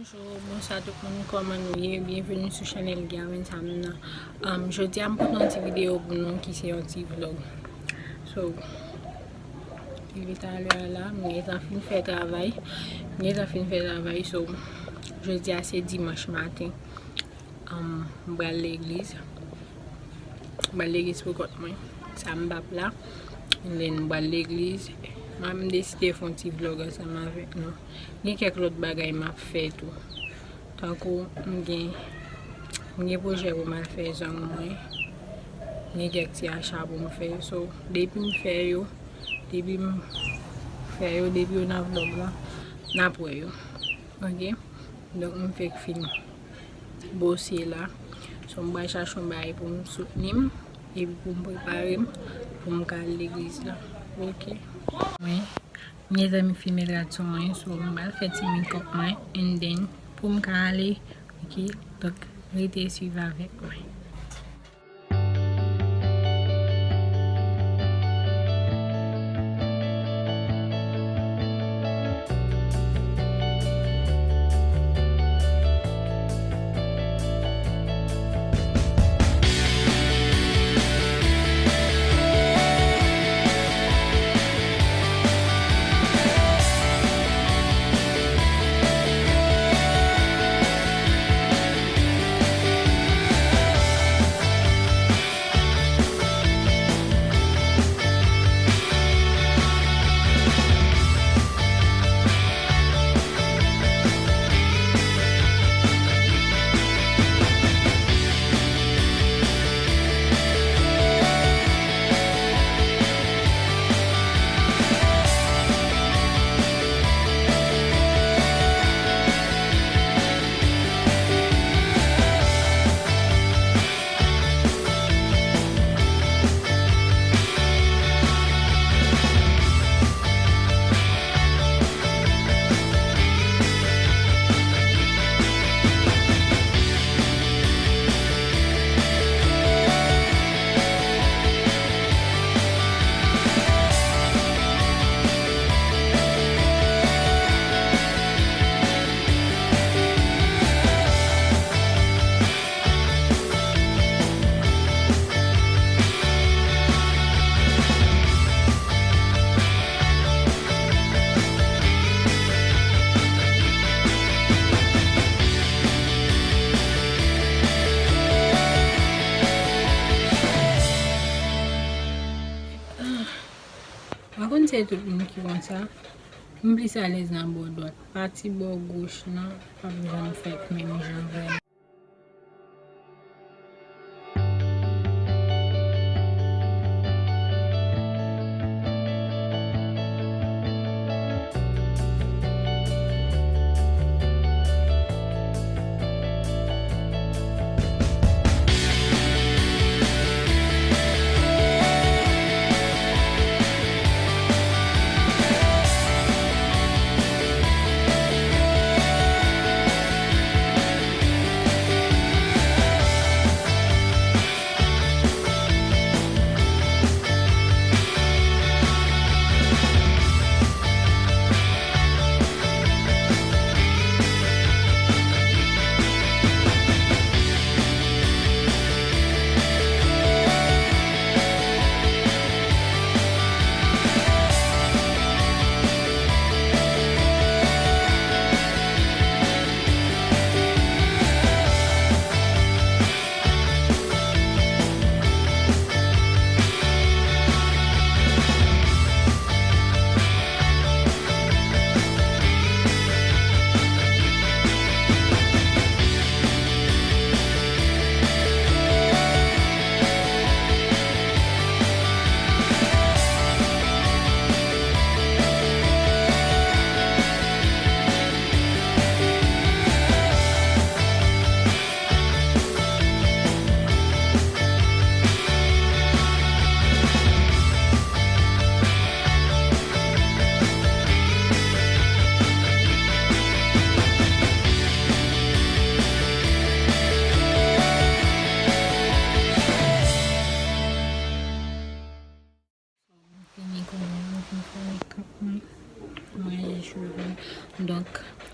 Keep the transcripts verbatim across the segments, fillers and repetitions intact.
Bonjou, bonswa tout moun, kòman nou ye? Byenveni sou chanèl Gawen Sam nan. Um, jodi a m pote yon ti videyo pou nou ki se yon ti vlog. So, depi talè a la, m gentan fin fè travay. M gentan fin fè travay, so, jodi a se dimanch maten. Um, m pral legliz. M pral legliz pou kont mwen. Sa m p ap la. And then m pral legliz. M deside fè yon ti vlog ansanm avèk nou. Gen kèk lòt bagay m ap fè tou. Tankou m gen, m gen pwojè pou m al fè zong mwen. M gen kèk ti acha pou m fè. So, depi m fè yo, depi m fè yo, depi yo nan vlog la, n ap wè yo. Ok? Donk, m fèk fin bosye la. So, m pral chache yon bagay pou m soutni m, epi pou m prepare m, pou m ka al legliz la. Ok? Mwen, m gentan fin met rad sou mwen, so, m pral fè ti makeup mwen, and then, pou m ka ale, ok? Donk, rete swiv avèk mwen. Ah, pa konn se tout moun ki konsa. M plis alèz nan bò dwat. Pati bò goch nan, p ap janm fèt menm jan vrèman.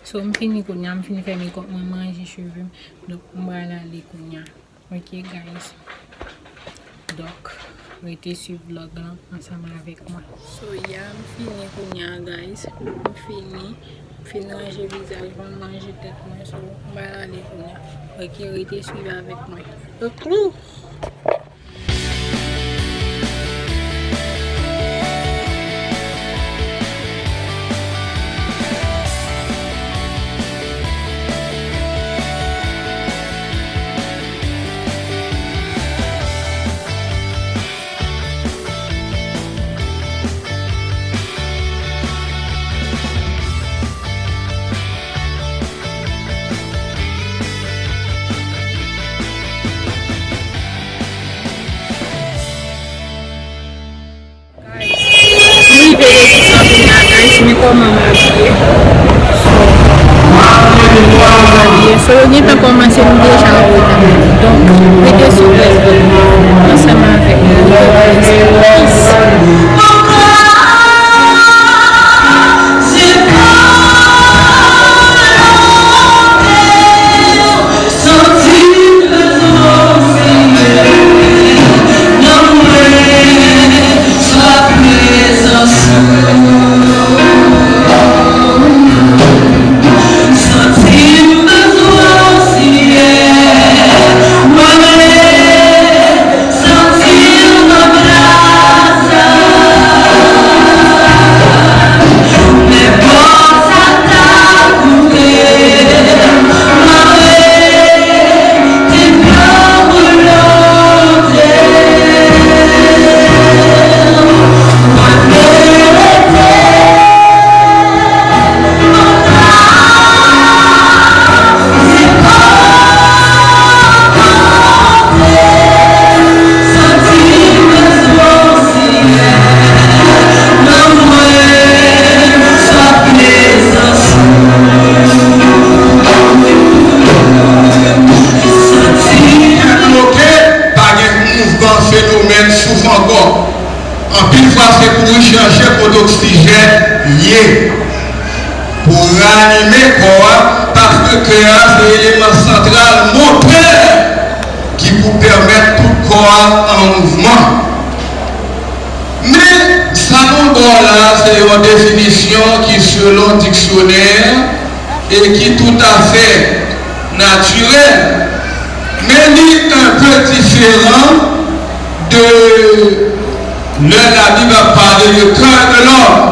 So, m fini kounye a, m fin fè makeup mwen, m ranje cheve m. Donk, m pral ale kounye a. Ok, guys. Donk, rete swiv vlog lan ansanm avèk mwen. So, yeah, m fini kounye a, guys. M fini. M fin ranje vizaj mwen, m ranje tèt mwen. So, m pral ale kounye a. Ok, rete swiv avèk mwen. Ok. Guys, m rive legliz la kounye a, guys, men kòman m abiye. So, kòman m abiye. So, yo gentan kòmanse, m deja an reta. Donk, rete sou Facebook ansanm avèk mwen. Peace. Bloke, pa gen mouvman fenomèn souf ankò. Anpil fwa, se kouri chache kote oksijèn ye pou ranime kò a, paske kè a se eleman santral, motè, ki pou pèmèt tout kò a an mouvman. Men, sa nou ba w la, se yon definisyon ki selon diksyonè e ki toutafè natirèl. Men li un peu différent de lè Labib ap pale de cœur de l'homme.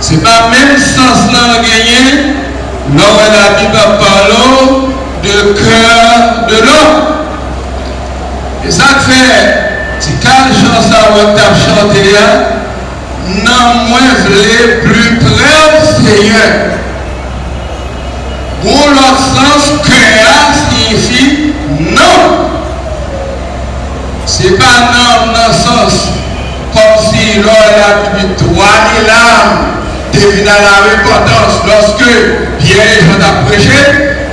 Se pa menm sans lan l genyen lè w wè Labib ap pale w de cœur de l'homme. E sa k fè, ti kal chan sa w wè k t ap chante a, nanm mwen vle pli prè w, Senyè. Gon lòt sans, kè a siyifi nanm. Se pa nanm nan sans kòmsi lè w wè Labib di twa mil âmes te vin à la repentance lorsque Pyè e Jan t ap preche.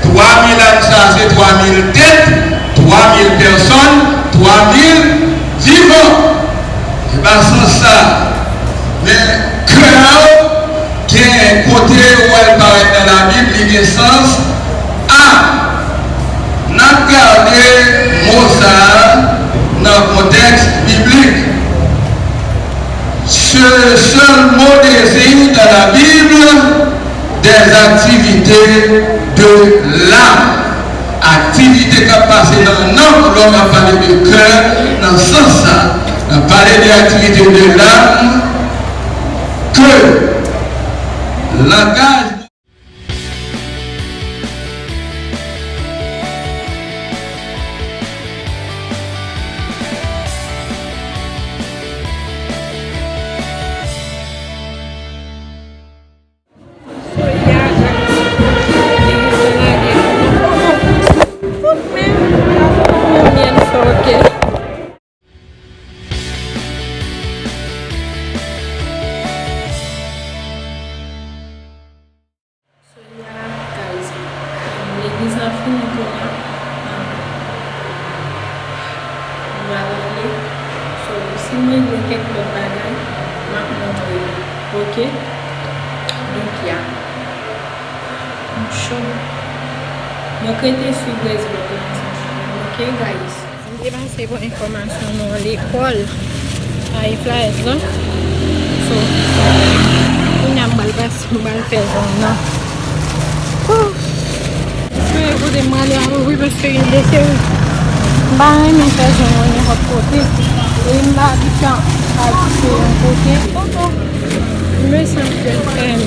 Twa mil âmes sa, se twa mil tèt, twa mil pèsòn, twa mil vivan. Se pa sans sa. Men kè a gen kote ou wè l parèt nan Labib, li gen sans âme. N ap gade mo sa a nan kontèks biblik. Ce seul mot désigne dans la Bible des activités de l'âme. Aktivite k ap pase nan nanm, lè n ap pale de kè, nan sans sa, n ap pale de aktivite de l'âme, ke langaj So, yeah, guys, legliz la fini kounye a. M pral ale. So, si m rive kèk lòt bagay, m ap montre nou. Ok? Donk, yeah. Donk, rete swiv rès vlòg la ansanm avè m, ok, guys? M te pase pou enfòmasyon nou lekòl a Flyers lan. So, kounye a m pral pase, m pral fè zòn nan. Woo! Espere kote m prale a louvri paske gen de seri. M pa renmen fè zòn mwen nenpòt kote. E m pa abitye abite yon kote. Oh, oh. Il me semble que l fèmen.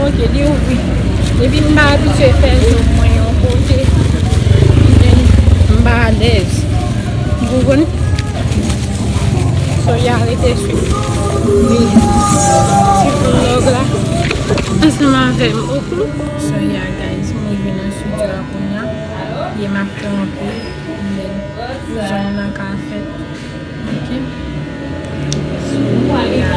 Ok, li ouvri. Depi m pa abitye fè zòn mwen yon kote, m pa alèz. Ou konprann? So, ya rete swiv. Wi. Swiv vlòg la. Ansanm avè m. So, ya, guys, mwen vin nan estidyo a kounye a. E m ap kanpe. Zòn nan ka fèt. Ok. So, ya.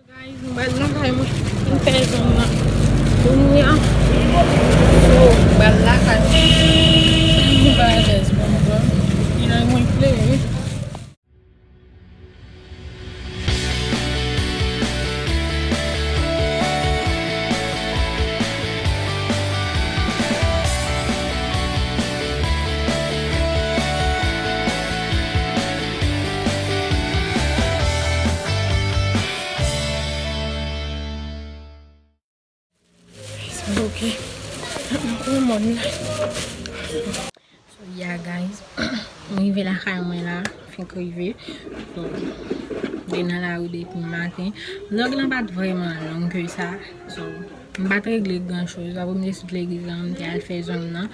Guys, m pral nan kay mwen. M fè zòn nan. Kounye a, so, m pral lakay mwen. M pa alèz, konprann. Li nan mwen klere. Ok. Nan gwo mòn la. So, yeah, guys. M rive lakay mwen la. Fenk rive. So, m te nan lari depi maten. Vlòg lan pa t vrèman long ke sa. So, m pa t regle gran choz. Apre m te sot legliz lan, m te al fè zòn nan.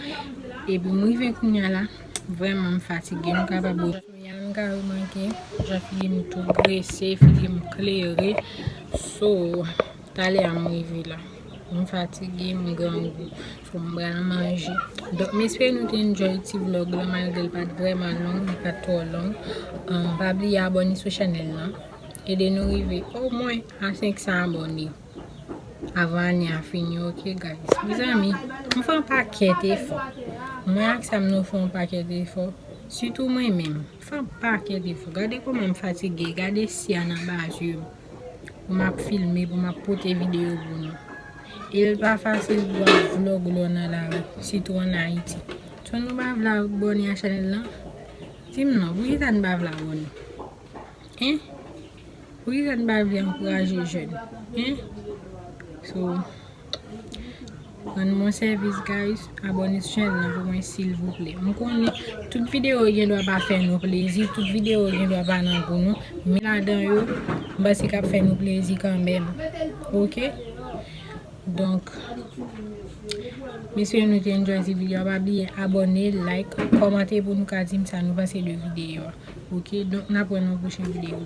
Epi m rive kounye a la. Vrèman, m fatige. M kapab wè. So, yeah, nou ka remake, jan figi m tou grese, figi m klere. So, talè a m rive la. M fatige, m grangou. So, m pral manje. Donk, m espere nou te enjoy ti vlòg la, malgre l pa t vrèman long, li pa t twò long. Um, pa bliye abòne sou chanèl lan. Ede nou rive omwen a senk san abòne avan ane a fini, ok, guys? Mezanmi, m fè yon pakèt efò. Mwen ak Sam, nou fè yon pakèt efò. Sitou mwen menm. Fè yon pakèt efò. Gade kòman m fatige. Gade sya nan ba je m. Pou m ap filme, pou m ap pote videyo pou nou. E l pa fasil pou w ap vlòg lè w nan lari, sitou ann Ayiti. So nou pa vle abòne a chanèl lan? Di m non, poukisa n pa vle abòne? Hein? Poukisa n pa vle ankouraje jèn? Hein? So, rann mwen sèvis, guys. Abòne sou chanèl lan pou mwen, silvouplè. M konnen tout videyo yo gen dwa pa fè nou plezi, tout videyo yo gen dwa pa nan gou nou, men ladan yo, m panse k ap fè nou plezi kanmenm. Ok? Donk, m espere nou te enjoy ti videyo a. Pa bliye abòne, like, kòmante pou nou ka di m sa nou panse de videyo a. Ok? Donk, n ap wè nan yon pwochen videyo.